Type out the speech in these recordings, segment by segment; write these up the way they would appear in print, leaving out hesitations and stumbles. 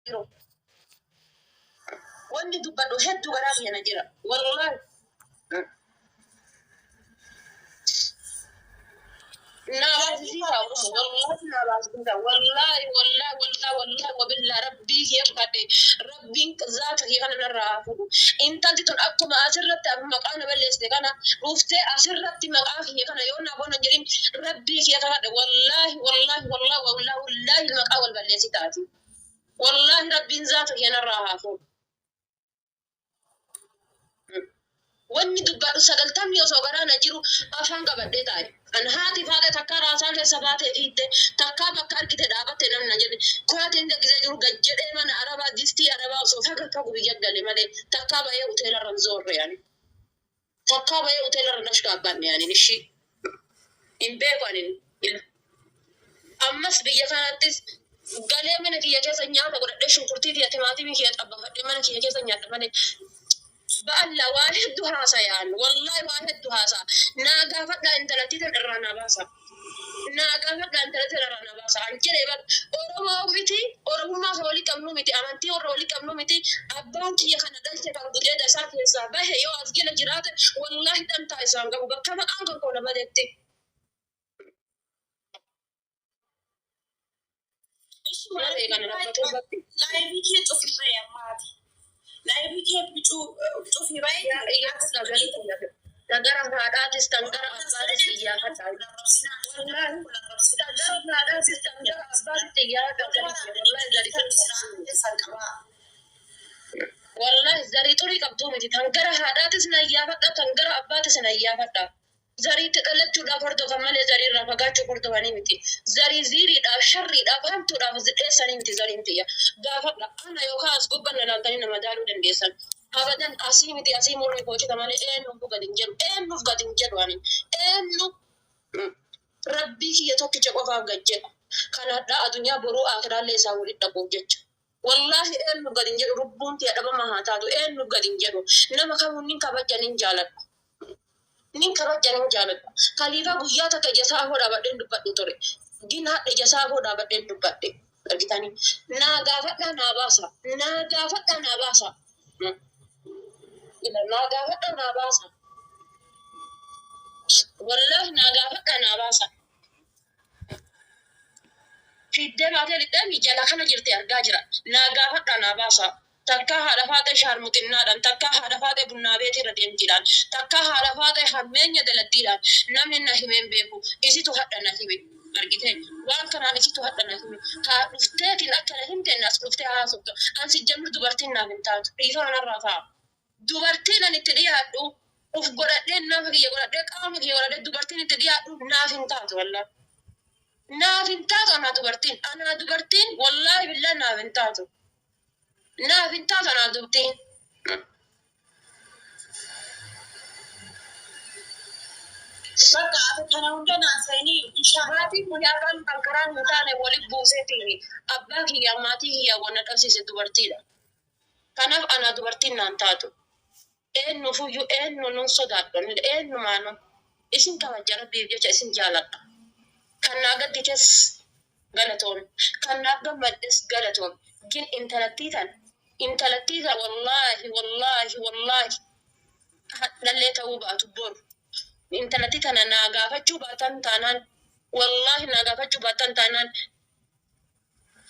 Jiru. Wanni dubbadhu hedduu garaa kiyya na jira. Wallaahi. Naa baasisiisaa Oromoo. Wallaahi naa baasisiisaa. Wallaahi wallaahi wallaahi wallaahi wabillaa rabbii kiyya kadhe. Rabbiin zaata kiyya kana narraa haa fuudhu. Intalti tun akkuma asirratti maqaa na balleessite kana dhuftee asirratti maqaa kiyya kana yoo naa boona hin jedhin rabbii kiyya kakadhe. Wallaahi wallaahi wallaahi wallaahi wallaahi maqaa wal balleessitaati. Wallaahi rabbiin zaata kiyya narraa haa fuudhu. Wanni dubbadhu 90n osoo garaa na jiru afaan qabadhee taa'e. An haati faate takkaa raasaa keessa baatee fiidde takkaa bakka argite dhaabatte namni na jedhe. Kootiin gisee jiru gad jedhee mana arabaa distii arabaa osoo faga biyya gale malee takkaa bahee hoteelarra hin zoorre ani. Takkaa bahee hoteelarra hin ashkaabbanne ani ishii. Hin beeku ani. Ammas biyya kanattis galee mana kiyya keessa nyaata godhadhee shunkurtii kiyya timaatimii kiyya xabbafadhee mana kiyya keessa nyaadha malee. Ba'alla waa hedduu haasayaan wallaahi waa hedduu haasaa naa gaafadhaa intalattii tan irraa naa baasa. Naa gaafadhaa intalattii tan irraa naa baasa. An jedhee bar Oromoo miti Oromummaa kan walii qabnu miti amantii warra walii qabnu miti abbaan kiyya kana dhalche kan gudeeda isaa keessaa bahe yoo as jala jiraate wallaahi dantaa isaan qabu bakka maqaan kan koo na badetti. Maal kana rakkatee bakki. Live kee cufii bahe ammaati. Live kee bicuu cufii bahe. Ta gara haadhaatis tan gara abbaatis iyyaafadha. Wallaahi ta gara haadhaatis tan gara abbaatis iyyaafadha. Wallaahi gadi Wallaahi zarii xurii qabduu miti. Tan gara haadhaatis na iyyaafadha tan gara abbaatis na iyyaafadha. Zariitti dhalachuudhaaf hordofan malee zarii irraa fagaachuuf hordofanii miti. Zarii ziiriidhaaf, sharriidhaaf, hamtuudhaaf dheessanii miti zariin tiyya. Gaafadha. Ana yookaan as gubban na laaltanii na madaaluu dandeessan. Abadan asii miti asii mormi koo cita malee eenyuuf gadi hin jedhu. Eenyuuf gadi hin jedhu ani. Eenyu rabbii kiyya tokkicha qofaaf gad jedha. Kan hadhaa addunyaa boruu akiraallee isaa walitti dhaquuf jecha. Wallaahi eenyuuf gadi hin jedhu lubbuun tiyya dhabama haa taatu eenyuuf gadi hin jedhu. Nama kamuu nin kabaja nin jaaladha. Nin kabaja nin jaaladha. Kaliifaa guyyaa takka ija isaa afoo dhaabadheen dubbadhu ture. Gin hadha ija isaa afoo dhaabadheen dubbadhe. Argitanii. Naa gaafadhaa naa baasa. Naa gaafadhaa naa baasa. Naa gaafadhaa naa baasa. Wallaahi naa gaafadhaa naa baasa. Fiiddee baatee lixxee jala kana jirti argaa jira. Naa gaafadhaa naa baasa. Takkaa haadha faaxee shaarmuxinnaadhaan, takkaa haadha faaxee bunnaa beetii irra deemtiidhaan, takkaa haadha faaxee hammeenya daladdiidhaan namni na himeen beeku isitu hadha na hime. Argitee waan kanaan isitu hadha na hime. Haa dhufteetiin akka na himteen as dhuftee haasoftu. An sijjamir dubartiin naaf hin taatu. Dhiifama narraa ta'a. Dubartiin ani itti dhiyaadhu uf godhadhee nafa kiyya godhadhee qaama kiyya godhadhee dubartiin itti dhiyaadhu naaf hin taatu wallaahi. Naaf hin taatu anaa dubartiin. Anaa dubartiin wallaahi billaahi naaf hin taatu. Naaf hin taatu anaa dubartiin. Bakka ati kana hunda naasa'inii inshallah. Maatiin kiyya afaan kan karaa hin taane walitti buuseetiin abbaa kiyya maatii kiyya wanna dhabsiise dubartiidha. Kanaaf anaa dubartiin naan taatu. Eenyuufuyyuu eenyu nun sodaadhu eenyumaanu isin kabaja rabbiif jecha isin jaaladha. Kan naa gaddites galatoon kan naaf gammaddes galatoon gin intalattii tan intalattii tan wallaahi wallaahi wallaahi hadhallee ta'uu baatu boru intalattii tana naa gaafachuu baatan taanaan wallaahi naa gaafachuu baatan taanaan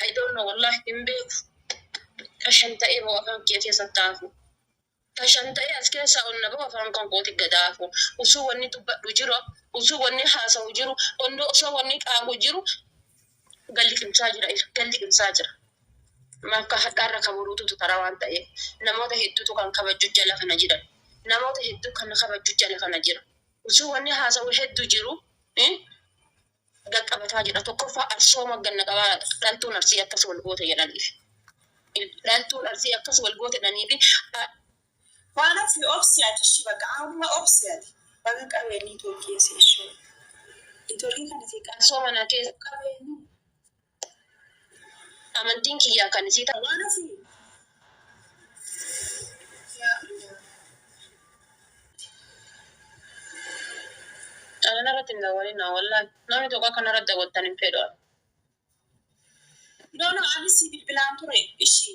I don't know wallaahi hin beeku. Tashan ta'ee ba'u afaan kiyya keessatti haafu. Tashan ta'ee as keessaa ol na ba'u afaan kan kooti gadaafu. Usuu wanni dubbadhu jiru, usuu wanni haasa'u jiru, osoo wanni qaaqu jiru galli qimsaa jira, galli qimsaa jira. Makka hadhaarra kabaruutu karaa waan ta'eef namoota hedduutu kan kabaju jala kana jiran. Namoota hedduu kan kabaju jala kana jira. Usuu wanni haasa'u hedduu jiru qaqqabataa jira. Tokkoffaa arsooma ganna qabaa dhaltuun arsii akkas wal goote jedhaniif. Dhaltuun arsii akkas wal goote jedhaniif. Waan ofii obsi ati ishii bakka amma obsi ati. Baga qabee niitoorkii asii ishee. Niitoorkii kana si Arsooma na keessa qabeenyi. Amantiin kiyyaa kan isii ta'a. Waan ofii. Ana irratti hin daawwatinaa wallaahi. Namni tokko akka narratti daawwattan hin fedhu. No, no, ani si bilbilaan ture ishii.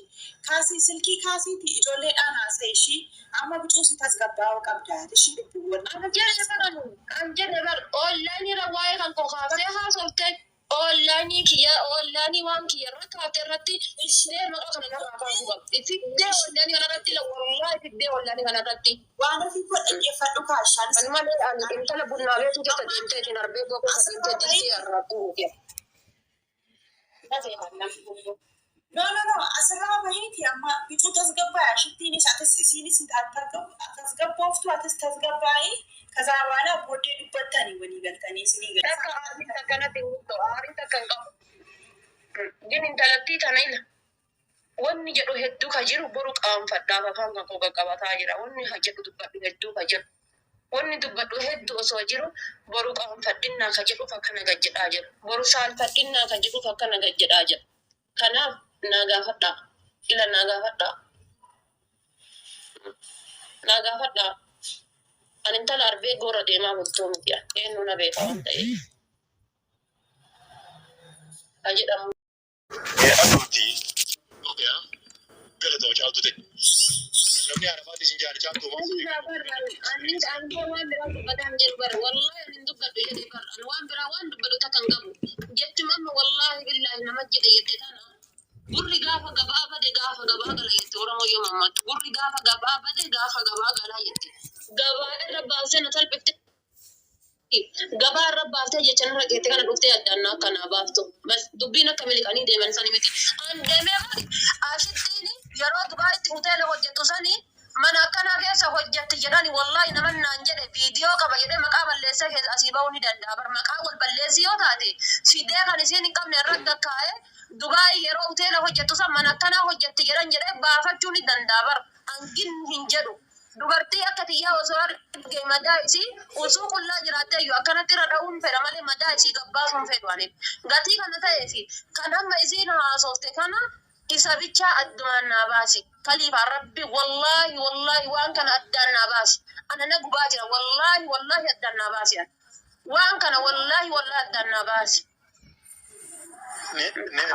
Kaasii silkii kaasiiti ijoolleedhaan haasa'e ishii amma bicuu si tasgabbaa'uu qabda ishii dubbiiwwan. An jedhe baran, an jedhe bar online irra waa'ee kan koo kaaftee haasoftee online kiyya online waan kiyya irra kaaftee irratti fiddee maqaa kana narraa kaasuu qabdi. Fiddee online kana irratti wallahi fiddee online kana irratti. Waan ofii koo dhaggeeffadhu kaashaan. Ani malee ani intala bunnaa beektu keessa deemtee ittiin arbee koo keessa deemtee distii arraabduu miti. No, no, no. Asirraa bahiiti amma bicuu tasgabbaa'e ashittiinis atis isiinis tasgabbooftu atis tasgabbaa'i. ከዛ በኋላ booddee dubbattanii walii galtanii isinii galtanii. Takka aariin takka natti hin guutu, aariin takka hin qabu. Gin intalattii tana ila. Wanni jedhu hedduu ka jiru boru qaanfadhaaf afaan kan koo qaqqabataa jira. Wanni jedhu dubbadhu hedduu ka jiru. Wanni dubbadhu hedduu osoo jiru boru qaanfadhinnaa ka jedhuuf akkana gad jedhaa jiru. Boru saalfadhinnaa ka jedhuuf akkana gad jedhaa jiru. Kanaaf naa gaafadhaa. Ila naa gaafadhaa. Naa gaafadhaa. Ani intala arbee goora deemaa bultuu miti. Eenyu na beeka waan ta'eef. Ka jedhamu. Aduuti Itoophiyaa galatoo caaltu ta'e. Namni Arafaatti isin jaal caaltu waan Ani ani waan biraa dubbataa hin jiru bara. Wallahi ani hin dubbadhu jedhee bara. Ani waan biraa waan dubbadhu takka hin qabu. Jechuma amma wallahi billahi nama jedhe jette tana. Gurri gaafa gabaa bade gaafa gabaa gala jette Oromoo yoo mammaattu. Gurri gaafa gabaa bade gaafa gabaa gala jette. Gabaa irra baasee na salphifte. Gabaa irra baaftee jecha narra geette kana dhuftee addaan naa akkanaa baaftu. Bas dubbiin akka miliqanii deeman sani miti. An deemee bari ashittiin yeroo Dubaayitti hoteela hojjettu sani mana akkanaa keessa hojjetti jedhani wallahi naman naan jedhe viidiyoo qaba jedhee maqaa balleessee keessa asii ba'uu ni danda'a. Bar maqaa wal balleessi yoo taate fidee kan isiin hin qabne irra gakkaa'ee Dubaay yeroo hoteela hojjettu san mana akkanaa hojjetti jedhan jedhee baafachuu ni danda'a bar. Hangin hin jedhu. Dubartii akka tiyyaa osoo arge madaa isii osoo qullaa jiraattee iyyuu akkanatti irra dha'uun fedha malee madaa isii gabbaasuun fedhu ani. Gatii kana ta'ee fi kan amma isiin haasofte kana isa bichaa addumaan naa baasi. Kaliifaa rabbi wallaahi wallaahi waan kana addaan naa baasi. Ana na gubaa jira wallaahi wallaahi addaan naa baasi. Waan kana wallaahi wallaahi addaan naa baasi.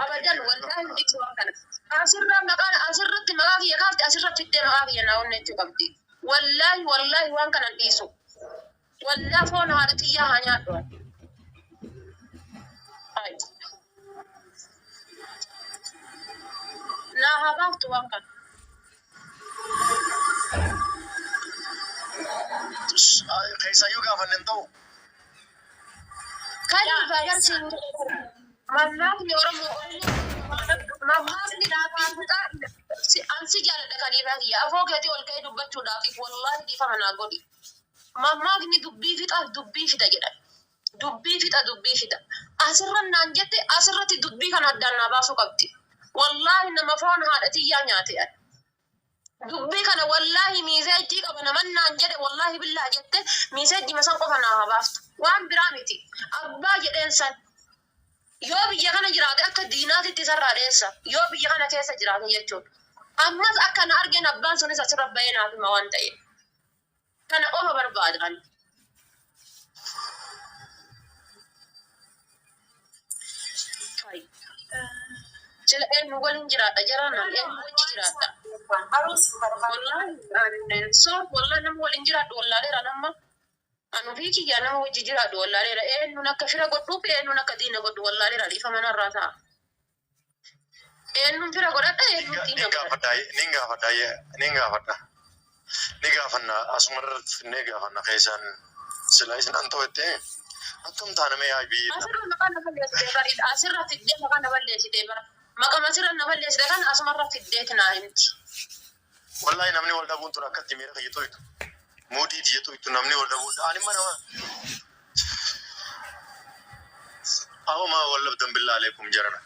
Abadan wallaahi dhiisu waan kana. Asirraa maqaan asirratti maqaa kiyya kaafte asirratti fiddee maqaa kiyya naa onnechuu qabdi. Wallaahi wallaahi waan kana hin dhiisu. Wallaa foon haadha tiyyaa haa nyaadhu. Ay. Naa haa baaftu waan kana. Keessayyuu gaafanne hin ta'u. Kan agarsiisu mammaakni Oromoo mammaakni ansi jaaladha kaliifaa kiyya afoo keetii ol ka'ee dubbachuudhaaf wallaahi dhiifama naa godhi. Mammaakni dubbii fixaaf dubbii fida jedhan. Dubbii fixa dubbii fida. Asirra naan jette asirratti dubbii kana addaan naa baasuu qabdi. Wallaahi nama foon haadha tiyyaa nyaate ani. Dubbii kana wallaahi message qaba naman naan jedhe wallaahi billaa jette message masan qofa naa haa baaftu. Waan biraa miti. Abbaa jedheen san. Yoo biyya kana jiraate akka diinaatitti isarraa dheessa. Yoo biyya kana keessa jiraate jechuudha. Ammas akka na argeen abbaan sunis asirra bahee naaf hima waan ta'eef. Kana qofa barbaadan. Sila eenyu waliin jiraadha jaraan eenyu wajji jiraadha. Barumsi barbaadu. Wallahi soor wallahi nama waliin jiraadhu wallaaleera nama. Anu fi kiyyaa nama wajji jiraadhu wallaaleera eenyuun akka fira godhuuf eenyuun akka diina godhu wallaaleera dhiifama narraa ta'a. Eenyuun fira godhadha eenyuun diina Nin godhadha. gaafadha, nin gaafadha, nin gaafadha. Ni gaafanna asuma irratti finnee gaafanna keessaan silaa isin an ta'u jettee akkam taana mee haa biyyi. Asirra maqaa na balleessitee bari asirra fiddee maqaa na balleessitee bara maqama asirra na balleessite kan asumarra fiddeeti naa himti. Wallahi namni wal dhabuun tun akkatti miira kiyya to'itu. Muudii tiyya to'itu namni wal dhabuun. Ani mana Awwa wal dhabdan billaa aleekum jarana.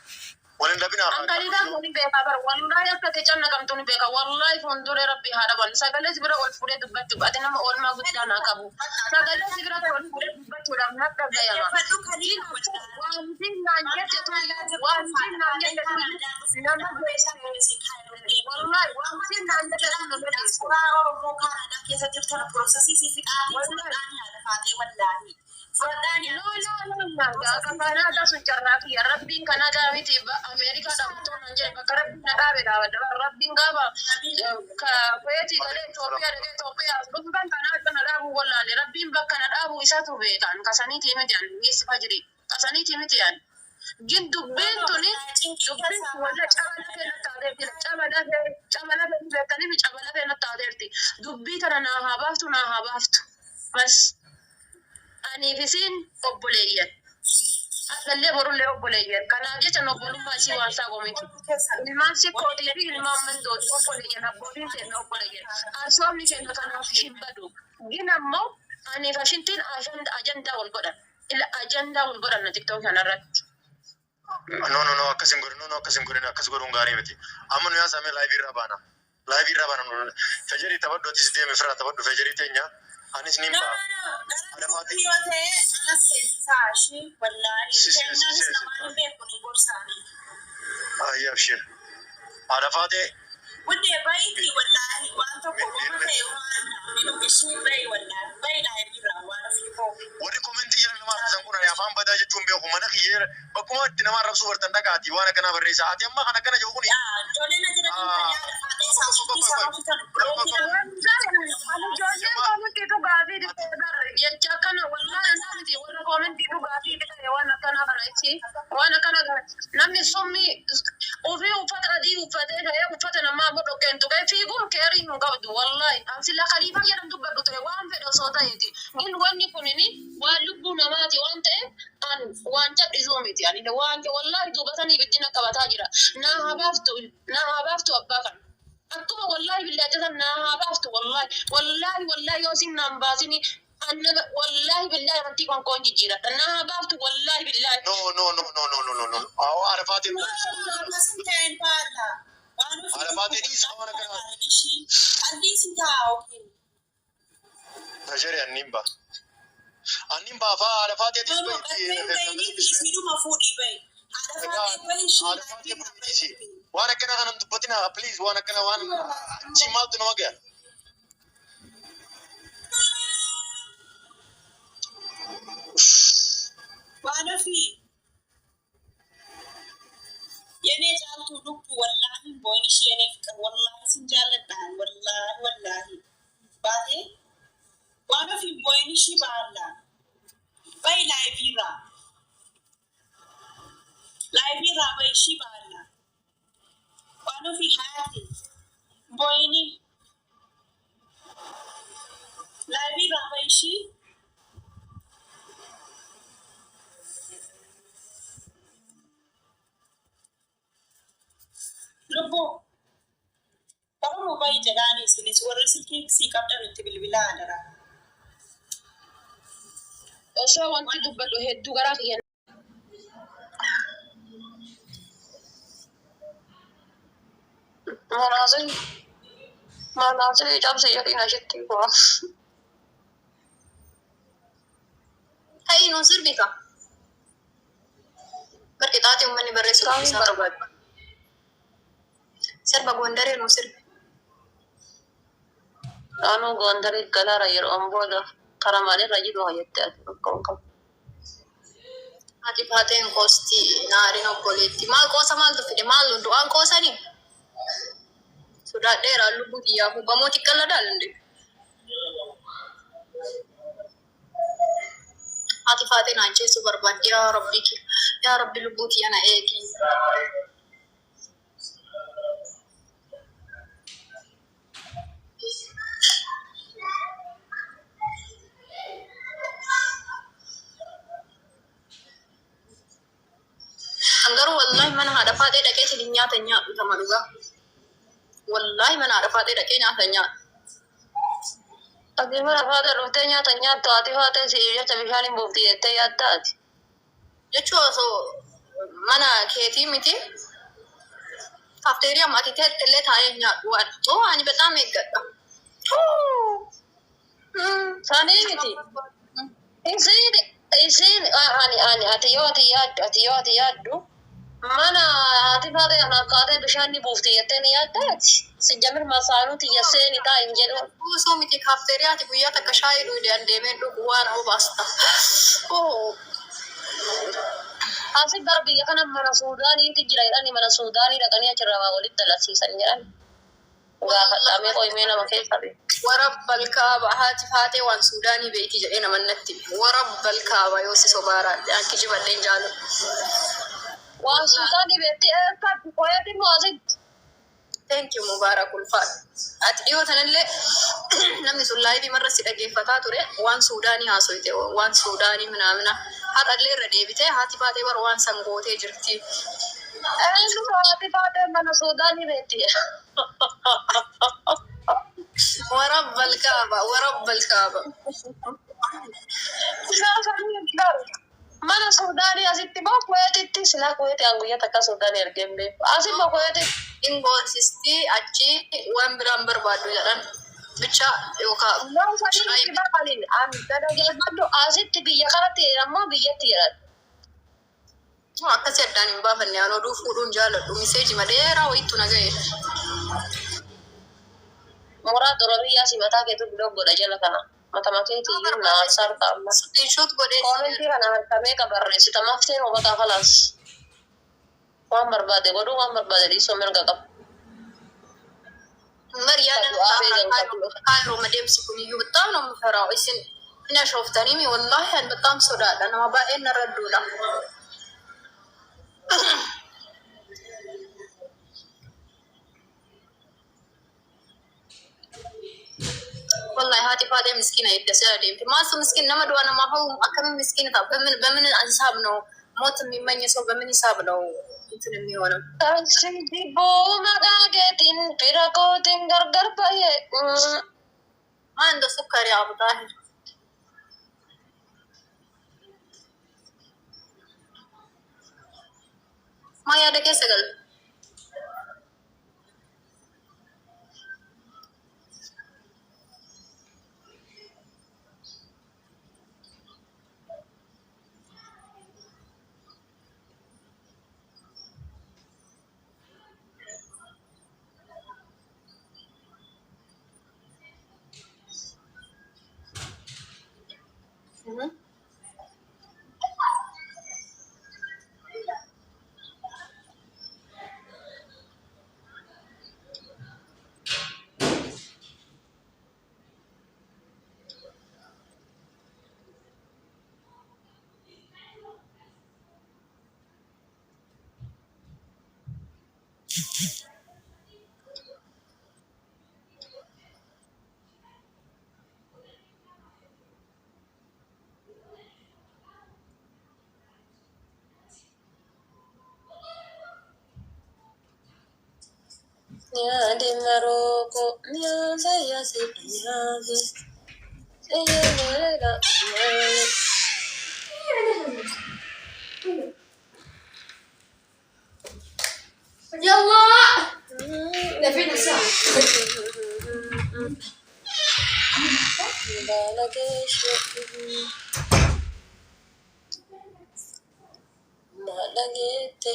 Wal hin dhabinaa. An kaliifaa kun ni beekaa bara wallahi akka ati cannaqamtu ni beeka wallahi fuulduree rabbi haa dhaban sagalee si bira ol fuudhee dubbachuuf ati nama oolmaa guddaa naa qabu sagalee si bira ol fuudhee dubbachuudhaaf na dhagayama. Dhaggeeffadhu kaliifaa. Wanti naan jette tun wanti naan jette tun nama geessu wallahi wanti naan jette tun nama geessu. Diasporaa Oromoo Kaanaadaa keessa jirtan process si fixaatii fudhadhaan yaada faatee wallaahi. Fudhadhaan No, no, no, no. Gaafa Kanaadaa sun carraa kiyya. Rabbiin Kanaadaa miti Ameerikaa dhaabbatoo naan jedhe bakka Rabbiin na dhaabe dhaabadha. Rabbiin gaafa Kuweetii galee Itoophiyaa dhaqee Itoophiyaa as dhufu kan Kanaadaa na dhaabuu wallaale. Rabbiin bakka na dhaabu isaatu beekan. Kasaniitii miti ani miis fajri. Kasaniitii miti ani. Gin dubbiin tuni dubbiin kun walla caba lafee na taateerti. Caba lafee caba lafee beektanii caba lafee na taateerti. Dubbii tana naa haa baaftu, naa haa baaftu. Bas. Aniif isiin obboleeyyan. Har'allee borullee obboleeyyan. Kanaaf jecha obbolummaa isii waan saaqu miti. Ilmaan sikkootii fi ilmaan mandooti obboleeyyan, abbootiin keenya obboleeyyan. Arsoomni keenya kanaaf hin badu. Gin ammoo aniif ashintiin ajandaa wal godhan. Ila ajandaa wal godhan TikTok kanarratti. No, no, no, akkas hin godhin, no, no, akkas hin godhin, akkas godhuun gaarii miti. Amma nu yaasamee live irraa baana. Live irraa baana nu. Fejerii taphadhu, atis deemi ofirraa taphadhu fejerii teenya. Anis niin No, ba'a. no, no. Gara Adafaati. gruppii yoo ta'e anas seensisaa ishii wallaahi. Si Kennaanis seensi. namaan hin beeku ni gorsaani. Ayyi abshir. Adafaatee. Wundee bayitii wallaahi waan tokko goma ta'e waan namni ishii bayi wallaahi bayi live irraa waan ofii koo. Warri commentii jiran nama arrabsan kun ani afaan badaa jechuun beeku, mana kiyyee bakkuma itti nama arrabsuu bartan dhaqaati waan akkanaa barreessa. Ati amma kan akkana jiru kuni. Yaa ijoollee na jira kan yaada haadha isaa shittii isaa ofiitan blockii nama. Ani ijoolleen commentii dhugaatii jecha akkana wallaahi anaa miti, warra commentii dhugaatii ta'e waan akkanaa kana ichi waan akkana kana namni summii ofii uffata adii uffatee ka'ee uffata namaa immoo dhoqqeen tuqee fiiguun keerii hin qabdu. Wallaahi an sila khaliifaa jedhan dubbadhu ture waan fedhe osoo ta'eeti. Gin wanni kunini waan lubbuu namaati waan ta'eef an waan cal'isuu miti. Ani waan wallaahi duubatanii ibiddina qabataa jira. Naa haa baaftu, naa haa baaftu abbaa kana. Akkuma wallaahi billaahi jedhan naa haa baaftu. Wallaahi, wallaahi, wallaahi yoo isin naan baasini annama wallaahi billaahi amantii konkoon jijjiiradha. Naa haa baaftu wallaahi billaahi. No, no, no, no, no, no, no, no. Awwa Arafaatiin. No, akkasin ta'een baala. Waan ofii Arafaatiin dhiisa waan akkanaa. Ishii qalbii si ta'a ofiin. Fejerii anniin ba'a. Anniin ba'a fa'aa Arafaatii No, atis no, bahi. bakkee bayiniiti isiidhuma fuudhii bayi. Haadha faatee bayi ishii Arafaatii live irraa bayi. dhiisi. Waan akkanaa kanan dubbatina, please, waan akkana waan achi maaltu nama ga'a. Waan ofii የኔ ጫልቱ lubbu wallaahi booyin ishee የኔ ፍቅር wallaahi sin jaalladhaan wallaahi wallaahi baatee waan ofii booyin ishii baalla bayi live irraa, live irraa bayi ishii baalla waan ofii hayaati booyini live irraa bayi ishii. Lubbu Oromoo bayi jedhaani isinis warri silkii sii qabdan itti bilbilaa adaraa. Osoo wanti dubbadhu hedduu garaa kiyya. Manaasii manaasii cabsi jedhiin ashitti bu'a. Ta'ii nuun sirbita. Barqi xaaxii uummanni barreessu Kaamiin dubbisaa. barbaadu. Sirba Gondaree nuun sirbi. Anuu Gondarii galaara yeroo booda karaa maalirra jiru jettee ati bakka hin qabu. Haati faateen qoosti naariin obboleetti. Maal qoosa maaltu fide maal du'aan qoosanii? Sodaadheera lubbuu kiyyaafuu gamoo xiqqalladaa dandee. Haati faateen ajjeesuu barbaaddi, yaa rabbi kiyya. Yaa rabbi lubbuu kiyya na eegi. An garuu wallahi mana haadha faaxee dhaqee isin nyaata hin nyaadhu tama dhugaa. Wallahi mana haadha faaxee dhaqee nyaata hin nyaadhu. Ati mana faatee dhuftee nyaata nyaattu, ati faatee si jecha bishaan hin buufti jettee yaaddaati. Jechuun osoo mana keetii miti. Kaafteeriyaa ati teette illee taa'ee hin nyaadhu. Waan oo ani በጣም eeggadha. Sanii miti. Isiin ani ati yoo ati yaaddu mana ati faatee anaaf kaatee bishaan ni buufti jettee ni yaaddaati. Si jamir masaanuu tiyya seeni taa hin jedhu. Osoo miti kaafteeriyaa ati guyyaa takka shaayii dhugdee an deemeen dhugu waan obaasta. Oo. Asi bar biyya kana mana Suudaaniitu jira jedhani mana Suudaanii dhaqanii achirraa waa walitti dalasiisan jedhan. Gaafadhamee qoyimee nama keessa bee. Warabbal kaaba haati faatee waan Suudaanii beeyti jedhee nama natti hime. Warabbal kaaba yoo si sobaaraa kijibadheen jaalu. Waan Suudaanii beekti eessatti qoyeeti moo asitti? Thank you, Mubarak, ulfaadha. Ati dhiyoo tanallee namni sun live marra si dhageeffataa ture, waan Suudaanii haasoyte, waan Suudaanii minaamina har'allee irra deebitee haati faatee bara waan san gootee jirti. Eenyu haati faatee mana Suudaanii beekti? Warabbal kaaba, warabbal kaaba. Mana Suudaanii asitti moo Kuweetitti? Silaa Kuweeti an guyyaa takka Suudaanii argee hin beeku. Asi moo Kuweetitti? Ingoosisti achi waan biraan barbaaddu jedhan bicha yookaan Nama sanitti barbaadin an dhaggeeffadhu, asitti biyya kanatti ammoo biyyatti jedhan. Akkasii addaan hin baafanne. An oduu fuudhuun jaaladhu, message dheeraa wayittu na ga'e. Muraa dura biyyaa si mataa keetu biloo godha jala kana. Matama keetii iyyuu na sarta amma. Screenshot godhee. Comment kana harkamee ka barreessita mafteen hubataa kalaas. Waan barbaade godhuu, waan barbaade dhiisuu mirga qaba. Mar yaada Du'aa beekan qabu. ካይሮ መደምሲ kun iyyuu በጣም ነው የምፈራው። Isin hin ashooftanii, wallahi an በጣም sodaadha. Nama baay'een narra duudha. Wallahi haati faatee miskiina edda sila deemte. Maasu miskiin nama du'a namaa hawwu akkamiin miskiina ta'a? በምን በምን ሂሳብ ነው ሞት የሚመኝ ሰው በምን ሂሳብ ነው እንትን የሚሆነው? Jibbuu maqaa keetiin fira kootiin gargar bahee. ما عنده سكر يا أبو طاهر. ما yaada keessa galte. Nyaade marooko nyaasa yaase nyaase. Nyaade nyaade. يلا دافعين الساعة. Baalageeshe. Baalageete.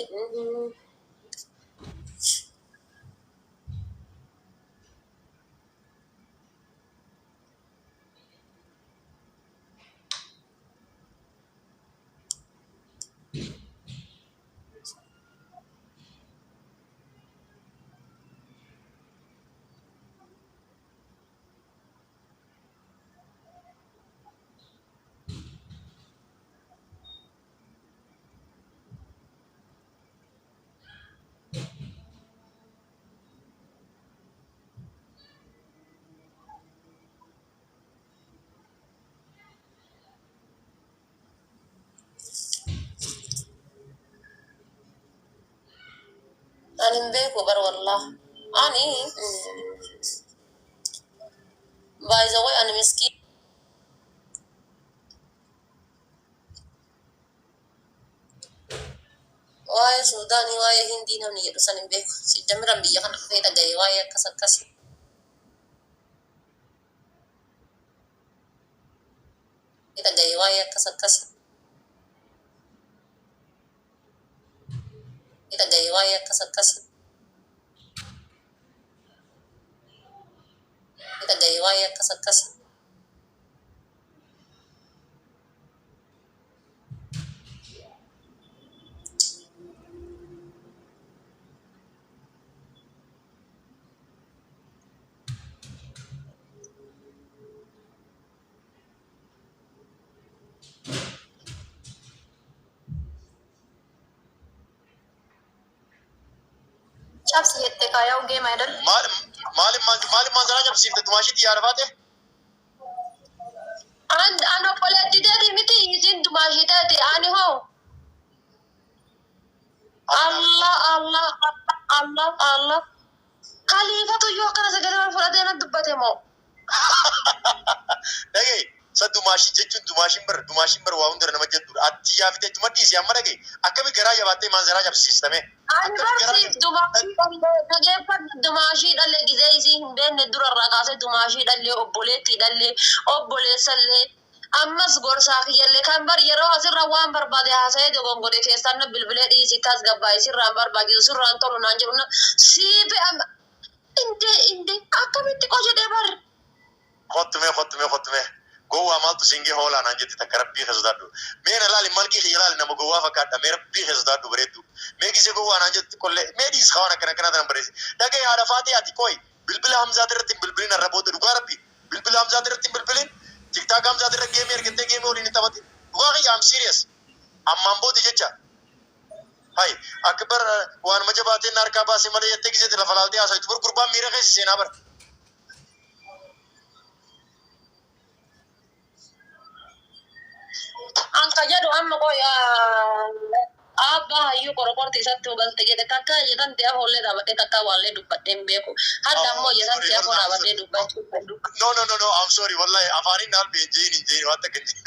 Ani hin beeku bar wallah. Ani by the way ani miskiin waa'ee Suudaanii, waa'ee Hindii namni jedhu san hin beeku. Sijjamiran biyya kana dhufee dhagaye waa'ee akkas akkas. Dhagaye waa'ee akkas akkas. Dhagaye waa'ee akkas akkas. Dhagaye waa'ee akkas akkas. Cabsi jette kaayaa game አይደል? Maal maaliif maaliif maanzaraa cabsiifte dumaashiitti yaada baate? An obboleetti teeti miti, isin dumaashii teeti, ani hoo? Allah, Allah, Allah, Allah. Kaliifatu iyyuu akkana sagalee wal fudhatee na dubbate moo? Dhagaye, sa dumaashii jechuun dumaashiin bar waa hunda nama jettudha. Ati yaafite achuma dhiisi. Amma dhagaye, akkami garaa jabaattee maanzaraa cabsiistame? Ani barsiif dumaashii dhallee, dhageeffadhu, dumaashii dhallee gizee isii hin beekne durarraa kaasee dumaashii dhallee, obboleettii dhallee, obboleessallee, ammas gorsaa kiyyallee kan bar yeroo asirra waan barbaade haasa'ee dogongore keessaan na bilbilee dhiisii tasgabbaa'e, sirraan barbaachisu, sirraan tolu naan jedhu siifi inde inde akkamitti qojedhee bar. Kottume, kottume, kottume. Gowwaa maaltu singee hoolaa naan jette takka. Rabbii keessa sodaadhu. Mee na laali, malkii kiyya laali, nama gowwaa fakkaadha. Mee rabbii keessa sodaadhu, bareeddu. Mee gisee gowwaa naan jettu qollee mee dhiis, waan akkana akkana tanan bareessi. Dhagaye, haadha faatee, ati qoy, bilbila Hamzaati irratti hin bilbilin har'a booda, dhugaa rabbi. Bilbila Hamzaati irratti hin bilbilin. TikTok Hamzaati irra game ergattee game waliin hin taphatin. Dhugaa kiyya, am serious. Ammaan booda jecha. Hay akka bar waanuma jabaateen harkaa baasee malee jettee giseeti lafa laaltee haasa'u bar gurbaan miira keessa seenaa bar. Anka jedhu amma qoy, abbaa hayyuu qorqorti isatti galte jedhe takka jedhan ta'e hollee dhaabadhee takka waallee dubbadhee hin beeku. Hadda ammoo jedhan ta'e afoo dhaabadhee dubbachuu fedhu. No, no, no, no, I'm sorry, wallahi afaaniin naal hin jeyin, hin jeyin waan takka hin jeyin.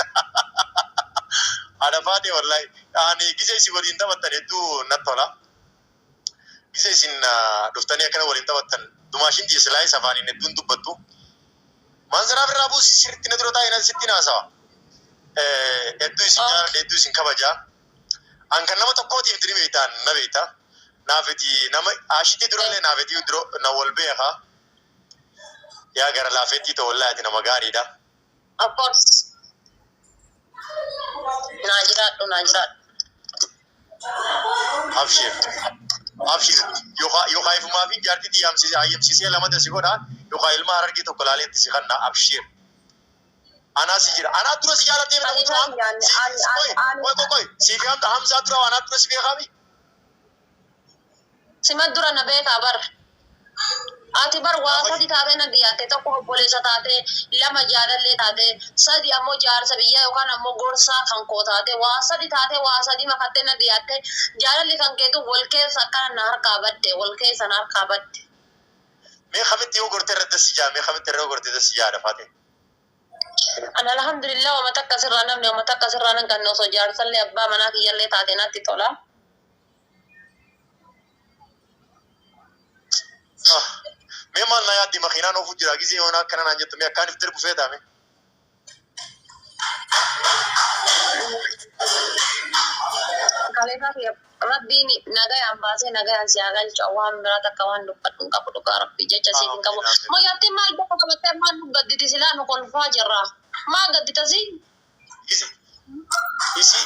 Haadha faatee, wallahi ani gise isin waliin taphattan hedduu natti tola. Gise isin dhuftanii akkana waliin taphattan, dumaashin dhiyeessilaayis afaaniin hedduun dubbattu. Manzaraa birraa buusi, sirriitti na dura taa'ee sitti naasawa. Hedduu isin jaaladha, hedduu isin kabajaa. An kan nama tokkootiif diri beektaan na beekta. Naafiti nama ashitti durallee naafiti dura na wal beeka. Yaa gara laafeettii ta'u, wallahi ati nama gaariidha. Of course. Naa jiraadhu, naa jiraadhu. Abshir. Abshir. Yookaan ifumaa fi jaartiitti yaamsisee hayyamsiisee lama si godha, yookaan ilma Harargee tokko laaleetti si kanna, abshir. Anaa si jira. Anaa dura si jaalatee Ani dura. ani ani Qoy ani qoy qoy qoy. Siif Hamzaa dura anaa dura si beekaami. Sima dura na beekaa bar. Ati bar waa sadi taatee na dhiyaatte: tokko obboleessa taate, lama jaalallee taate, sadi ammoo jaarsa biyyaa yookaan ammoo gorsaa kan koo taate. Waa sadi taate, waa sadi makattee na dhiyaatte. Jaalalli kan keetu wal keessa akkana na harkaa badde, wal keessa na harkaa badde. Mee kamitti yoo gortee irra dassi jaa, mee kamitti irra yoo gortee dassi jaa dafaate? Ani alhamdulillah wama takka sirraa namni wama takka sirraa nan qabne, osoo jaarsallee abbaa manaa kiyyallee taate natti tola. Ah, mee maal na yaaddi, makiinaan oofuu jira, gisee yoona akkana naan jettu, mee akkaan if darbu feetaa mee? Kaleessaa fi rabbiin nagayaan baasee nagayaan si haa galchu. Waan biraa takka waan dubbadhu hin qabu, dhugaa rabbii jecha siif hin qabu. Amiin, amiin. Muyyattiin maal bakka qabattee maal nu gadditi? Silaa nu kolfaa jirra. Maa gaddita si? Isi isi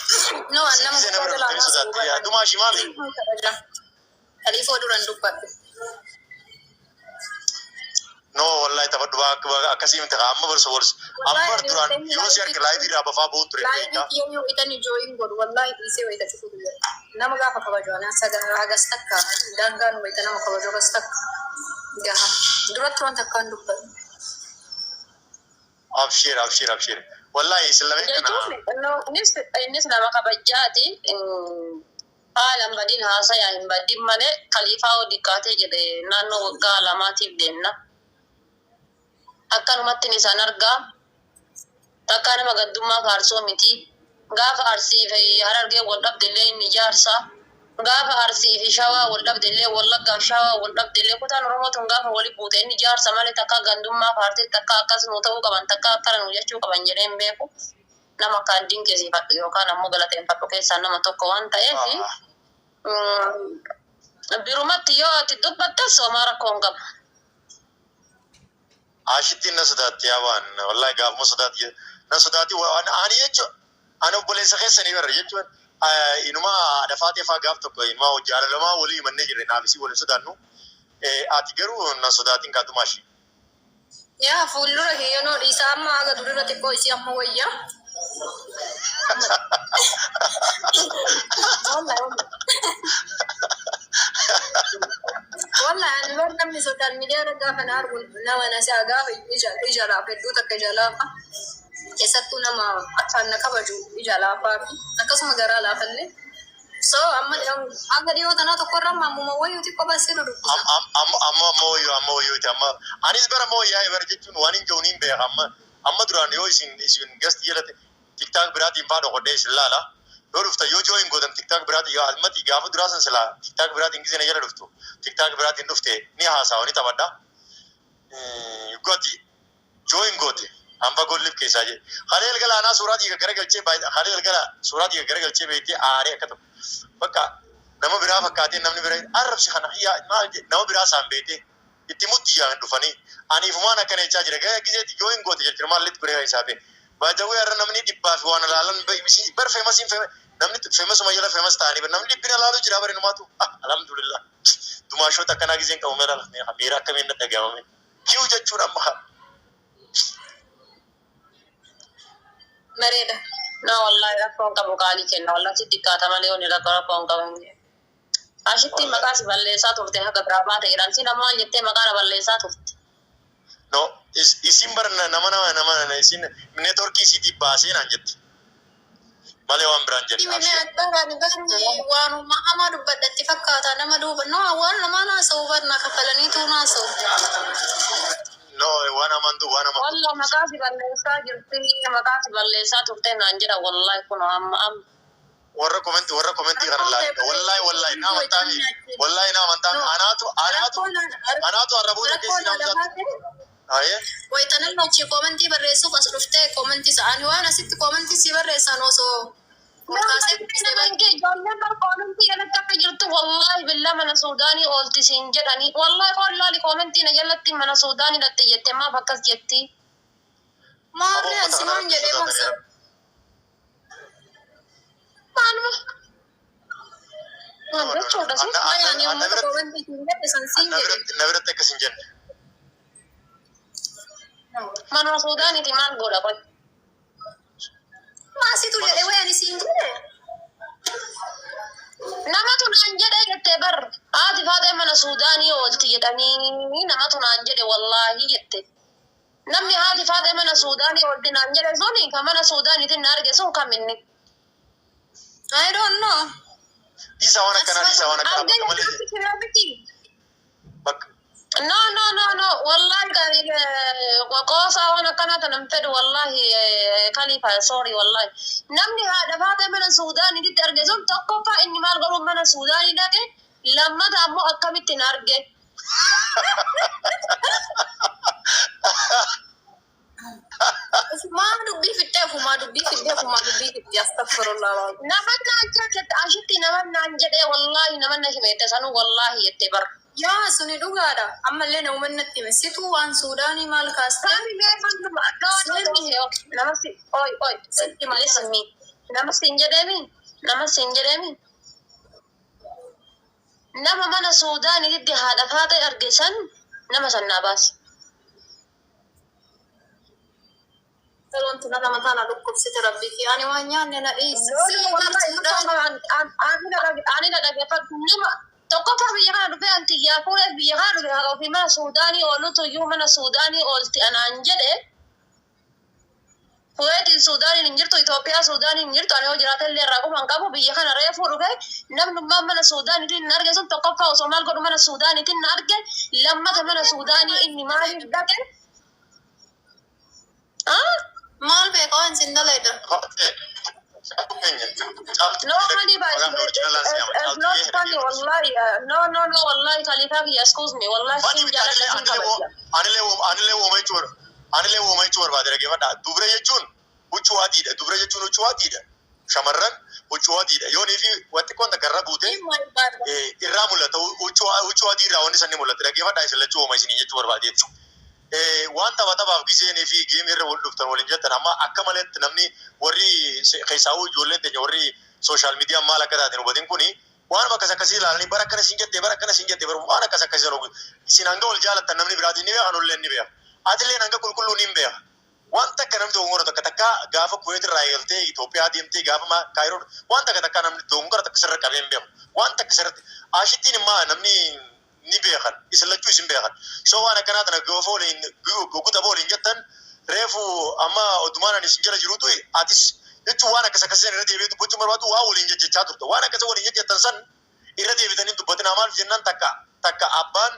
No, an isi nama gisee nama guddaa bira dhuftanii jalaa sodaatti. Dumaashii maali? Kaliifoo duran dubbadhu. No, wallahi taphadhu, akkasii miti, amma barsu barsu. Amma bar duraan yoo si arge live irraa bafaa ba'uun ture Live beektaa. Kiyyoo itani join godhu wallahi dhiisee wayita cufu guyyaa. Nama gaafa kabaju ana saga hagas takka daangaan wayita nama kabaju hagas takka gaha. Duratti wanta akkaan dubbadhu. Abshir, abshir, abshir. Wallahi isin lameen kana. Jechuun no, innis nama kabajaati. Haala hin badin, haasayaa hin badin malee kaliifaa hoo diqqaatee jedhe naannoo waggaa 2tiif deemna. Akkanumatti isaan argaa. Takkaa nama gaddummaa faarsoo miti. Gaafa Arsii fi Harargee wal dhabde illee inni jaarsa. Gaafa Arsii fi Shawaa wal dhabde illee, Wallaggaa fi Shawaa wal dhabde illee, kutaan Oromoo tun gaafa wali buute inni jaarsa malee takkaa gandummaa faarsee takkaa akkas nuu ta'uu qaban, takkaa akkana nuu jechuu qaban jedhee hin beeku. Nama akkaan dinqisiifadhu yookaan ammoo galateeffadhu keessaa nama tokko waan ta'eef, birumatti yoo ati dubbattes homaa rakkoo hin qabu. Ashittiin na sodaatti, yaa waan wallahi gaafuma sodaatti na sodaatti. Ani jechuun ani obboleessa keessanii barra jechuun inuma dafaatee faa gaaf tokko inuma jaalalamaa walii himannee jirre, naaf isii waliin sodaannu, ati garuu na sodaatiin kaatumaashii. Yaa fuuldura kiyyanoo dhiisaa, amma haga durirra xiqqoo isii amma wayya. Wallahi, wallahi. Wallahi ani bar namni social media irra gaafa na argu nama na si'a gaafa ija laafa, hedduu takka ija laafa, keessattuu nama akkaan na kabaju ija laafaa fi akkasuma garaa laafallee. So amma hanga dhiyoo tanaa tokkorra ammuma wayyuuti qofa si dudubbisa. Amma wayyoo, amma wayyooti. Amma anis bara amma wayyaa bara jechuun waan hin jiru niin beeka. Amma duraan yoo isin gasti jalate TikTok biraatiin faa dhokodhee isin laala. Yoo dhufta, yoo join gootan TikTok biraatiin, yoo almati gaafa duraa san silaa TikTok biraatiin gisee na jala dhuftu, TikTok biraatiin dhufte ni haasawa, ni taphadha. Gooti join goote hamba gollif keessaa jedhe. Halee galgala anaa suuraa dhiiga garagalchee, halee galgala suuraa dhiiga garagalchee beektee aaree akka tokko. Bakka nama biraa fakkaatee, namni biraa arrabsi kana yaa maal jedhe, nama biraa isaan beektee itti mutti yaa dhufanii aniifumaan akkana jechaa jira. Gara giseetti join goote jechuun maallitti godhee isaa bee. Baajawee har'a namni dhibbaa fi waan ilaalan bar famousiin namni famousuma jala famous ta'anii bar namni dhibbina ilaaluu jira bari numaatu. Alhamdulillah. Dumaashoota akkanaa giseen qabu meera miira akkamiin na dhaga'amame. Kiw jechuun amma Bareeda. No, wallahi rakkoon qabu, qaalii kenna. Wallahi si xiqqaata malee wanni rakkoon qabu. Ashitti maqaa si balleessaa turte, haga biraa baate jedhan, si namaan jettee maqaa na balleessaa turte. No, isin bar nama isin networkii isiitii baasee naan jetti. Malee waan biraan jenne. Himi barani barni waanuma hamaa dubbadhatti fakkaata nama duuba. No, waan namaa naasa'u barna kafalaniitu naasa'u. No, waan amantu, waan amantu. Wallah maqaa si balleessaa jirti, maqaa si balleessaa turte naan jedha, wallahi kun amma amma. Warra commentii kana laali. Wallahi, wallahi na amantaami. Wallahi na amantaami. Anaatu arraboota keessi namsaatu. Aye. Wayitanan achi commentii barreessuuf as dhuftee commentii sa'anii waan asitti commentii si barreessan osoo ol kaasee dubbisee. Ijoolleen bar commentii jalatti akka jirtu, wallahi billaa, mana Suudaanii oolti siin jedhanii, wallahi wallahi commentii na jalatti mana Suudaanii dhatte jette, maaf akkas jetti? Maarree ansi maan jedhee marsa. Maaluma maal jechuudha si? Ani uummata commentii siin jedhe san siin jedhe. Na biratti akkas hin jenne. Mana Suudaaniiti maal godha qoy? Maasitu jedhe wayi ani siin jedhe. Namatu naan jedhe jettee bar, haati faatee mana Suudaanii oolti jedhanii namatu naan jedhe wallaahi jette. Namni haati faatee mana Suudaanii oolti naan jedhe suni kan mana Suudaaniitiin na arge sun kaminni? I don't know. Dhiisa waan akkanaa, dhiisa waan akkanaa Argee bakka malee jechuun miti. Bakka No, no, no, no. Wallahi qoosaa waan akkanaa kana hin fedhu wallahi kalifa, sorry wallahi. Namni haadha faatee mana Suudaaniitti arge sun, tokkoffaa inni maal godhuun mana Suudaanii dhaqe? Lammata ammoo akkamitti na arge? Ufumaa dubbii fixxee, ufumaa dubbii fixxee, ufumaa dubbii fixxee, astaghfirullah. Nama naan jette ashitti, nama naan jedhee wallahi, nama na himeette sanuu wallahi jettee bar. Yaa, suni dhugaadha. Ammallee nama natti hime. Situu waan Suudaanii maal kaastee? Sami mee no, no, no, nama si oi oi, listen me, nama siin jedheemi, nama siin jedheemi, nama mana Suudaaniitti haadha faatee arge san, nama san naa baasi. Wanti nama mataa na dhukkubsite, rabbi kee ani waan nyaanne na dhiisi. Ani na dhaggeeffadhu, nama tokkoffaa biyya kana dhufee anti yaa fuudheef biyya kana dhufe, haqa ofii mana Suudaanii oolutu iyyuu mana Suudaanii oolti anaan jedhe. Kuweetiin Suudaaniin hin jirtu, Itoophiyaa Suudaaniin hin jirtu, ani yoo jiraate illee irraa quban qabu. Biyya kana reefuu dhufe, namnummaan mana Suudaaniitiin na arge sun, tokkoffaa osoo maal godhu mana Suudaaniitiin na arge? Lammata mana Suudaanii inni maaliif dhaqe? Ah? Maal beeka waan sin dalayda. No, Khalifa, it's not funny, wallahi. No, no, no, wallahi, Khalifa, excuse me, wallahi, sin jaaladha, sin kabaja. Anillee uuma jechuu barbaade, dhaggeeffadha. Dubra jechuun huccuu adiidha. Dubra jechuun huccuu adiidha. Shamarran huccuu adiidha. Yoonii fi wanti kun garra buute irraa mul'ata. Huccuu adii irraa wanni sanni mul'ata. Dhaggeeffadha, isin lachuu uuma isinii jechuu barbaadeetti. Waan tapha taphaaf giseenii fi gameii irra wal dhuftan waliin jettan, amma akka maletti namni warri keessaawuu ijoolleen teenya warri social media maal akka taateen hubatin kuni waan akkas akkasii ilaalanii, bara akkana siin jettee, bara akkana siin jettee, bara waan akkas akkasii sana isin hanga wal jaalattan namni biraatiin ni beeka, nullee ni beeka. Atillee hanga qulqulluu ni beeka. Wanta akka namni dogongora takka takka gaafa Kuweet irraa eegaltee Itoophiyaa deemtee, gaafa Kaayiroo, wanta akka takka namni dogongora takka sirra qabee hin beeku. Wanta akka sirratti ashittiin immoo namni Ni beekan. Isin lachuu isin beekan. So waan akkanaa tana goofa waliin guguta waliin jettan reefu amma odumaan ani isin jala jirutu atis jechuun waan akkas akkasii irra deebi'ee dubbachuu barbaadu waa waliin jechechaa turte. Waan akkasa waliin jechettan san irra deebitanii dubbatinaa. Maaliif jennaan, takka takka abbaan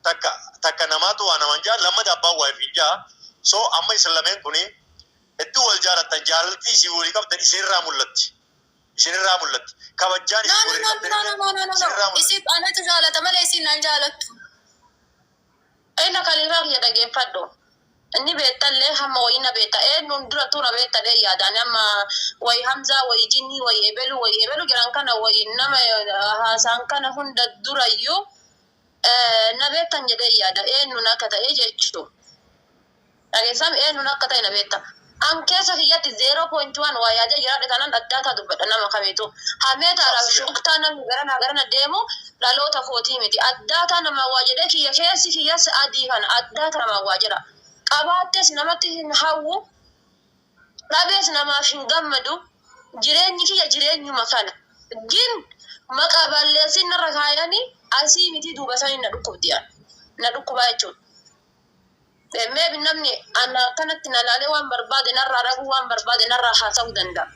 takka takka namaatu waa namaan jaa, lammata abbaan waa ifiin jaa. So amma isin lameen kuni hedduu wal jaalattan. Jaalaltii isin walii qabdan isinirraa mul'atti. Isinirraa mul'atti. Kabajjaan No, isin no, walii no, qabdan no, no, no, no, no. isinirraa mul'atti. Isin anatu jaalata malee isin nan jaalattu. Ina kaliifaa kiyya dhageeffadhu. Inni beektallee hamma wayii na beekta. Eenyuun dura tura beektalee yaadaan amma wayi Hamzaa, wayi Jinnii, wayi Ebelu, wayi Ebelu jiran kana, wayi nama haasaan kana hunda durayyuu na beektan jedhee yaada. Eenyuun akka ta'e jechuudha. Dhageessam, eenyuun akka ta'e na beekta. An keessa kiyyatti 0.1 waa yaadee jiraadhe taanaan addaataa dubbadha nama kamiitu. Hameetaadhaaf shuktaa namni garana garana deemu dhaloota kootii miti. Addaataa nama waa jedhee kiyya keessi kiyyas adii kana addaataa nama waa jedha. Qabaattes namatti hin hawwu, dhabees namaaf hin gammadu. Jireenyi kiyya jireenyuma kana. Gin maqaa balleessin narra kaayanii asii miti duuba sanii na dhukkubdi na dhukkubaa jechuudha. Maybe namni ana akkanatti na laalee waan barbaade narraa dhaguu, waan barbaade narraa haasa'uu danda'a.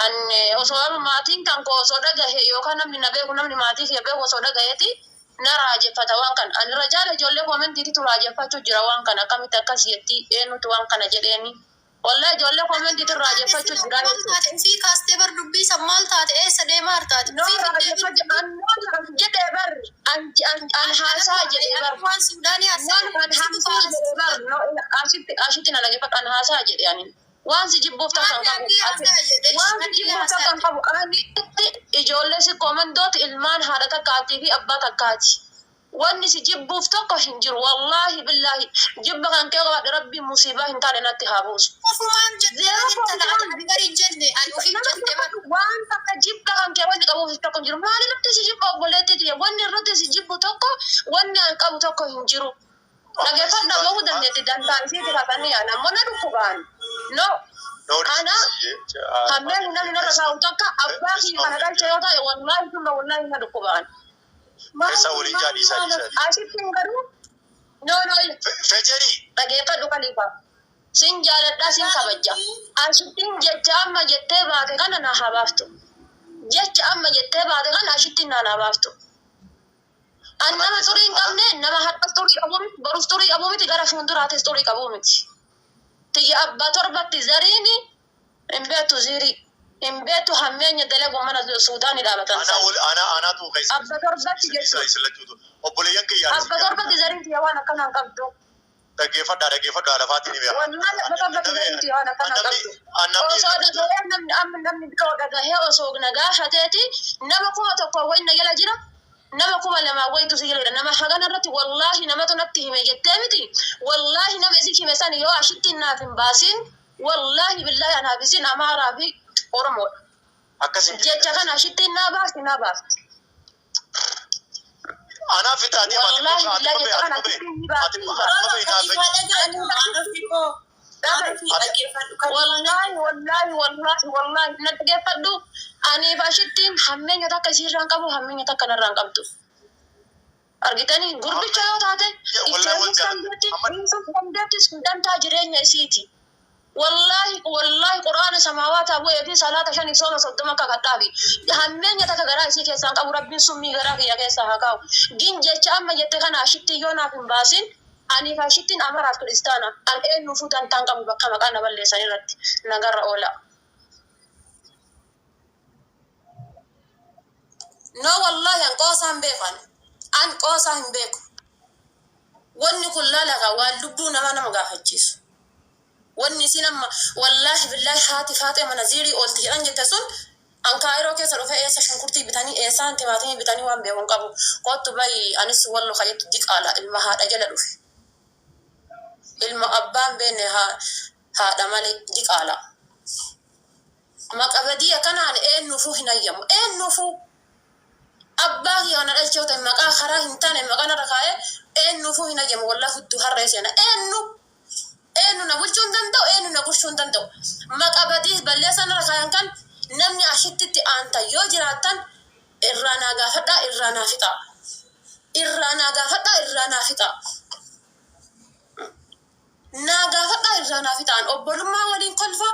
An osoo amma maatiin kan koo osoo dhagahe yookaan namni na beeku, namni maatii kiyya beeku osoo dhagaheeti na raajeffata waan kana. Ani irra jaala ijoollee commentiititu raajeffachuu jira waan kana. Akkamitti akkas jetti, eenyutu waan kana jedheeni. Wallahi ijoollee commentiitu raajeffachuu jira Maal jechuudha. taate? Ufii kaastee bar dubbii san, maal taate, eessa deemaa hartaati? No Ufii fiddee bar raajeffachuu dubbii. an no jedhee bar an haasaa jedhee bar. Waan Suudaanii Waan an haasa'e haasaa jedhee bar, no, ashitti ashitti na dhaggeeffadhu, an haasaa jedhe ani. Waan si jibbuuf takka hin qabu. Maal haasaa jedhe? Waan si jibbuuf takka hin qabu. Anitti ijoollee si koomandooti ilmaan haadha takkaatii fi abbaa takkaati. Wanni si jibbuuf tokko hin jiru. Wallaahi billaahi jibba kan kee qabaadhe Rabbiin musiibaa hin taane natti haa buusu. Ofumaan jettee intala, ani bari hin jenne, ani ofiif jette bar. Waan takka jibba kan kee wanni qabuuf tokko hin jiru. Maal irratti si jibba, obboleettii tiyya? Wanni irratti si jibbu tokko, wanni an qabu tokko hin jiru. Dhageeffadhaa, bahuu dandeetti dantaa isiiti kakanii yaana ammoo na dhukkubaan. No. Kana hammeen namni narra kaa'u takka abbaa kiyya kana dhalche yoo ta'e, wallaahi summa wallaahi na dhukkubaan. Keessa waliin jaa, dhiisaa dhiisaa. Asitti garuu no, no. Fejerii. Dhageeffadhu kaliifa. Sin jaaladhaa, sin kabaja. Asittiin jecha amma jettee baate kana na haa baaftu. Jecha amma jettee baate kana ashittiin na haa baaftu. An nama xurii hin qabne, nama har'as xurii qabu miti, borus xurii qabu miti, gara fuulduraatis xurii qabu miti. Tiyya abbaa torbatti zariini hin beektu, ziirii. Hin beektu, hammeenya dalagu mana Suudaanii dhaabatan Ana san. wal ana anaatu keessa. Abba torbatti Isin jechuudha. isin lachuutu. Obboleeyyan kiyyaa. Abba torbatti zariin tiyya waan akkanaa hin qabdu. Dhaggeeffadhaa, dhaggeeffadhaa, lafaatiin ni beeka. Wallahi abba torbatti zariin tiyya waan akkanaa hin qabdu. Osoo dhagahee namni amma namni biroo dhagahee osoo na gaafateeti, nama 1000 wayi na jala jira. Nama 2000 wayitu si jala jira. Nama hagana irratti wallaahi namatu natti hime jettee miti. Wallaahi nama isin hime sani yoo ashittiin naaf hin baasin, wallaahi billaahi anaaf isin Amaaraa fi Oromoodha. Akkas hin Jecha kana ashittiin naa baasti, naa baasti. Anaaf fixaatii. Wallaahi billaahi jecha kana ashittiin ni baasti, ni baasti. Wallaahi wallaahi wallaahi wallaahi na dhaggeeffadhu, aniif ashittiin hammeenya takka isiirraa hin qabu, hammeenya takka narraa hin qabdu. Argitanii, gurbicha yoo taate Wallahi wal itti jaalladha. dandeetti dandeettis dantaa jireenya isiiti. Wallaahi wallaahi quraana samaawaata bu'ee fi salaata shaniif sooma 30 kakadhaafi. Hammeenya takka garaa isii keessaa hin qabu, Rabbiin summii garaa kiyya keessaa haa kaa'u. Gin jecha amma jette kana ashitti yoo naaf hin baasin, aniif ashittiin Amaraaf Kiristaana. An eenyuufuu dantaan qabu bakka maqaa na balleessan irratti nagarra oola. No, wallahi an qoosaa hin beeku ani. An qoosaa hin beeku. Wanni kun laalaqa waan lubbuu namaa nama gaafachiisu. Wanni isin amma wallaahi billaahi haati faaxee mana ziirii oolti jedhan jette sun, an Kaayiroo keessa dhufee eessa shunkurtii bitanii, eessaan timaatimii bitanii waan beeku hin qabu. Kottu bayi, anis wallo ka jettu diqaala ilma haadha jala dhufe. Ilma abbaan beenne haadha malee diqaala. Maqa badii akkanaan eenyuufuu hin hayyamu. Eenyuufuu. Abbaa kiyya kana dhalchee yoo ta'e maqaa karaa hin taane maqaa narra kaa'ee eenyuufuu hin hayyamu. Wallaahi hudduu harree seena. Eenyu. Eenyu na bulchuu hin danda'u, eenyu na bulchuu hin danda'u. Maqa badii balleessaa narra kaayan kan namni ashittitti aanta yoo jiraattan irraa naa gaafadhaa, irraa naa fixaa. Irraa naa gaafadhaa irraa naa fixaa. Naa gaafadhaa irraa naa fixaa. An obbolummaa waliin kolfa,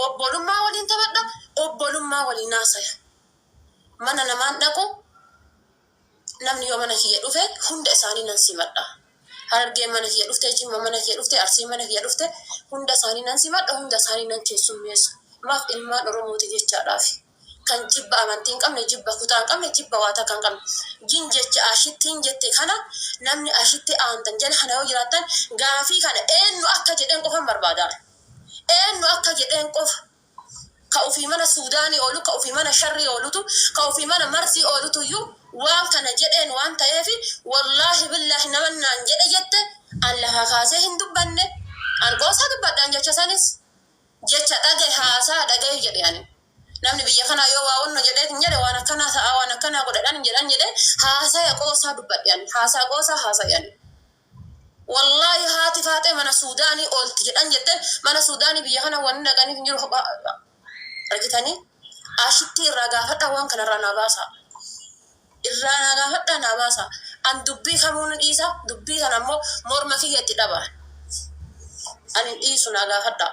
obbolummaa waliin taphadha, obbolummaa waliin haasaya. Mana namaan dhaqu namni yoo mana kiyya dhufe hunda isaanii nan simadha. Harargeen mana kiyya dhufte, Jimma mana kiyya dhufte, Arsiin mana kiyya dhufte hunda isaanii nan simadha, hunda isaanii nan keessummeessa. Maaf ilmaan Oromooti jechaadhaafi. Kan jibba amantii hin qabne, jibba kutaa hin qabne, jibba waa takka hin qabne. Jin jecha ashittiin jette kana namni ashitti aantan jala kana yoo jiraattan gaafii kana eennu akka jedheen qofan barbaada. Eennu akka jedheen qofa. Ka ufii mana Suudaanii oolu, ka ufii mana sharrii oolutu, ka ufii mana marzii oolutuyyuu waan kana jedheen waan ta'eefi wallaahi billaahi naman naan jedhe jette an lafaa kaasee hin dubbanne. An qoosaa dubbadha an jecha sanis. Jecha dhagahi haasaa dhagahi jedhe ani. Namni biyya kanaa yoo waa wonno jedhee hin jedhe waan akkanaa ta'aa waan akkanaa godhadhan jedhan jedhe haasaya qoosaa dubbadhe ani. Haasaa qoosaa haasaye ani. Wallaahi haati faaxee mana suudaanii oolti jedhan jette mana suudaanii biyya kana wanni dhaqaniif hin jiru argitanii ashittii irraa gaafadhaa waan kana irraa naa baasaa. Irraa naa gaafadhaa naa baasaa. An dubbii kamuu ni dhiisa dubbii kana ammoo morma kiyya itti dhaba. Ani hin dhiisu naa gaafadhaa.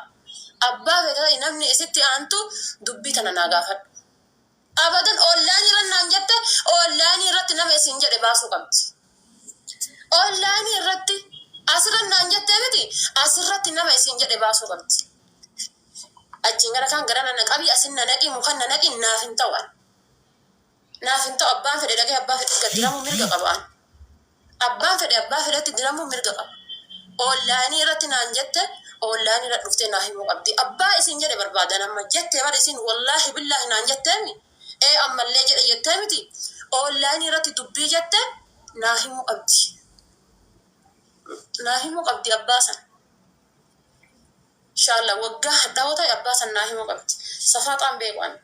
Abbaa feete ta'i namni isitti aantu dubbii tana naa gaafadhu. Abadan online irra naan jette online irratti nama isin jedhe baasuu qabdi. Online irratti asirra naan jettee miti asirratti nama isin jedhe baasuu qabdi. Achiin gara kaan gara na qabii asin na naqii mukan na naqii naaf hin ta'u an. Naaf hin ta'u abbaan fedhe dhaqee abbaa fedhe gad diramuu mirga qaba an. Abbaan fedhe abbaa fedhetti diramuu mirga qaba. Online irratti naan jette online irra dhuftee naa himuu qabdi. Abbaa isin jedhe barbaadan amma jette bar isin wallaahi billaahi naan jetteemi. Ee ammallee jedhe jettee miti. Online irratti dubbii jette naa himuu qabdi. Naa himuu qabdi abbaa san. Inshallah waggaa hadhaawoo ta'e abbaa san naa himuu qabdi. Safaaxaan beeku ani.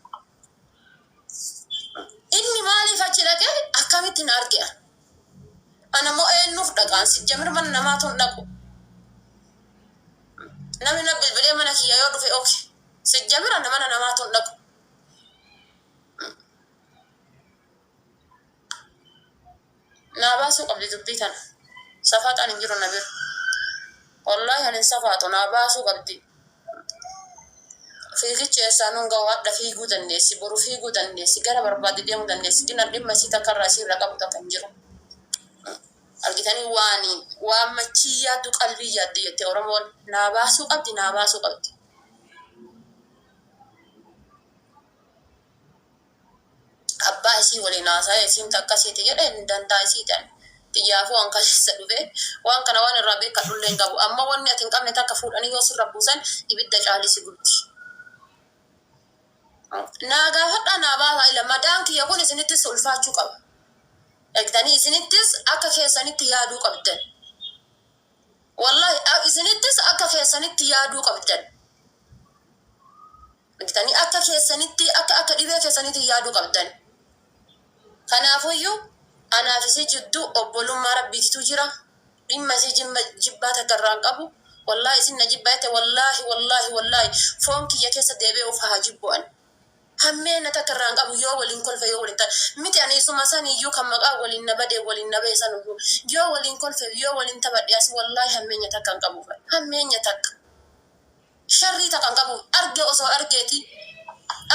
Inni maaliif achi dhaqe akkamitti na arge an? Ana moo eennuuf dhaqa an sijjamir mana namaatu hin dhaqu. Namni na bilbilee mana kiyya yoo dhufe ok. Sijjamir ana mana namaatu hin dhaqu. Naa baasuu qabdi dubbii tana. Safaaxaan hin jiru na bira. Wallaahi ani hin safaaxu naa baasuu qabdi. Fiigichi eessaan nun ga'u hadha fiiguu dandeessi boru fiiguu dandeessi gara barbaadde deemuu dandeessi gin an dhimma isii takka irraa isii irraa qabu takka hin jiru. Argitanii waani waan machii yaaddu qalbii yaaddi jette Oromoon naa baasuu qabdi naa baasuu qabdi. Abbaa isii waliin haasa'ee isiin ta akkasiiti jedhe hin dantaa isiiti ani tiyyaafuu an kaleessa dhufe waan kana waan irraa beekkadhullee hin qabu amma wanni ati hin qabne takka fuudhanii yoo sirra buusan ibidda caalii si gubdi. Naa gaafadhaa naa baasaa ila madaan kiyya kun isinittis ulfaachuu qaba. Dhagtanii isinittis akka keessanitti yaaduu qabdan. Wallahi isinittis akka keessanitti yaaduu qabdan. Argitanii akka keessanitti akka akka dhibee keessanitti yaaduu qabdan. Kanaafuyyuu anaaf isii jidduu obbolummaa rabbiititu jira. Dhimma isii jimma jibbaa takka irraa hin qabu. Wallaahi isin na jibbaa jette wallaahi wallaahi wallaahi foon kiyya keessa deebi'ee of haa jibbu ani. Hammeenna takka irraa hin qabu yoo waliin kolfe yoo waliin ta'a. Miti ani isuma saniyyuu kan maqaa waliin na badee waliin na bahe sanuyyuu yoo waliin kolfe yoo waliin taphadhe as wallaahi hammeenya takka hin qabu. Hammeenya takka. Sharrii takka hin qabu. Arge osoo argeeti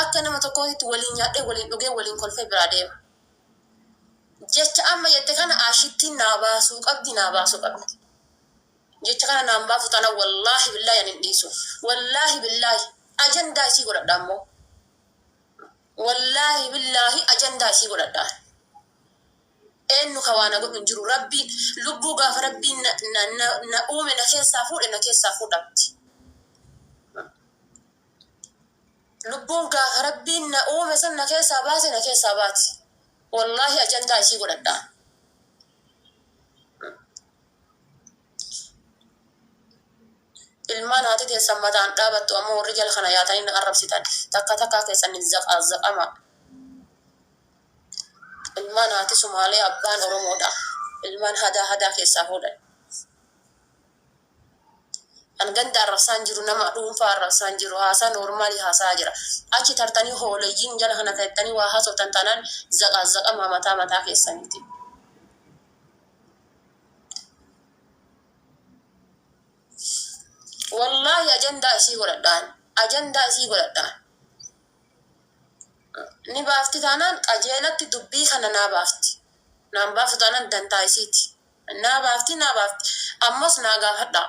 akka nama tokkootitti waliin nyaadhee waliin dhugee waliin kolfee biraa deema. Jecha amma jette kana ashittiin naa baasuu qabdi naa baasuu qabdi. Jecha kana naan baaftu tana wallaahi billaahi ani hin dhiisu. Wallaahi billaahi ajandaa isii godhadha ammoo. Wallaahi billaahi ajandaa isii godhadha. Eennu ka waa na godhu hin jiru. Rabbiin lubbuu gaafa Rabbiin na, na, na, na uume na keessaa fuudhe na keessaa fuudhamti. Lubbuun gaafa Rabbiin na uume san na keessaa baase na keessaa baati. Wallaahi ajandaa isii godhadha. Ilmaan haati teessan mataan dhaabattu ammoo warri jala kana yaatanii na arrabsitan takka takkaa keessan hin zaqaazaqama. Ilmaan haati Sumaalee abbaan Oromoodha. Ilmaan hadaa hadaa keessaa fuudhan. An ganda arrabsaan jiru nama dhuunfaa arrabsaan jiru haasaa noormaalii haasa'aa jira. Achi tartanii hooleeyyiin jala kana teettanii waa haasoftan taanaan zaqaazaqamaa mataa mataa keessaniiti. Wallaahi ajandaa isii godhadhaan. Ajandaa isii godhadhaan. Ni baafti taanaan qajeelatti dubbii kana naa baafti. Naan baaftu taanaan dantaa isiiti. Naa baafti, naa baafti. Ammas naa gaafadhaa.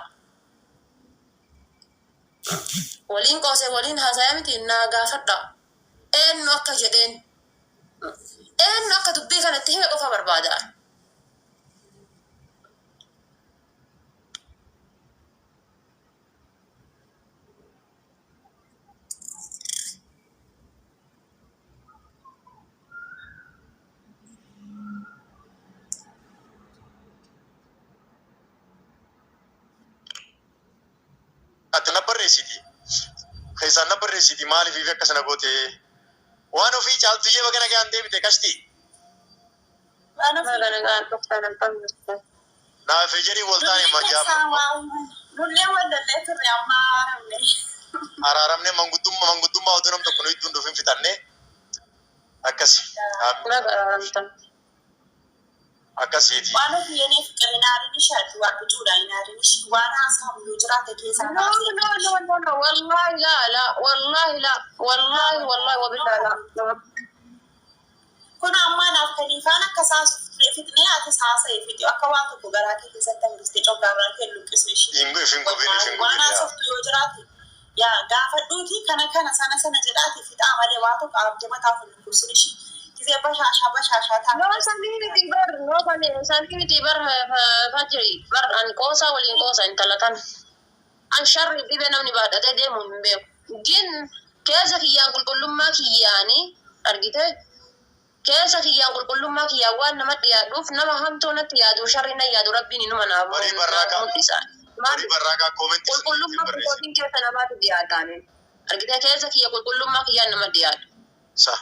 Waliin qoosee waliin haasaya miti, naa gaafadhaa. Eenyu akka jedheen. Eenyu akka dubbii kana itti hime qofa barbaada. Ati na barreessiti. Keessaan na barreessiti, maaliif ifi akkasana goote? Waan ofii caaltuyyee baga nagaan deebite kashti. Waan ofii. Baga nagaan dhuftan, alhamdulillah. Naaf jedhii wal taane Nullee majaaba. keessaa waa nullee wal lollee turre, amma haramne. Araaramne, manguddummaa oduu nam tokko nu idduun dhufin fixanne akkasi. Baga araaramtan. Akkasiiti. Waan ofii yenee fiqir hin ishaati waan bicuudha hin aarin ishii waan haasa'amu yoo jiraate keessaa No, baasee. no, no, no, no. Wallahi la, la. Wallahi la. Wallahi, wallahi, wabillahi la. Kun ammaa naaf kaliifaan akka fixnee ati haasa'e fixi, akka waan tokko garaa kee keessatti hambistee coggaarraa kee luqqisne ishii. Hin gubin, hin Waan gubin yaa. haasoftu yoo jiraate yaa gaafadhuuti kana kana sana sana jedhaati fixaa malee waa tokko abdii mataaf hin dhukkubsin ishii. Gisee bashaashaa bashaashaa No, ta'a. sanii miti bar. No, sanii miti bar, fajri. Bar an qoosaa waliin qoosa intala tana. An sharri dhibee namni baadhatee deemu hin beeku. Gin keessa kiyyaan qulqullummaa kiyyaanii argite, keessa kiyyaan qulqullummaa kiyyaan waan nama dhiyaadhuuf nama hamtuu natti yaadu, sharri na yaadu, Rabbiin inuma naaf Barii barraaqaa. mul'isa. Barii barraaqaa koomentii sun ittiin Qulqullummaa barreessi. kootiin keessa namaatti dhiyaataani. Argite, keessa kiyya qulqullummaa kiyyaan nama dhiyaatu. Sa.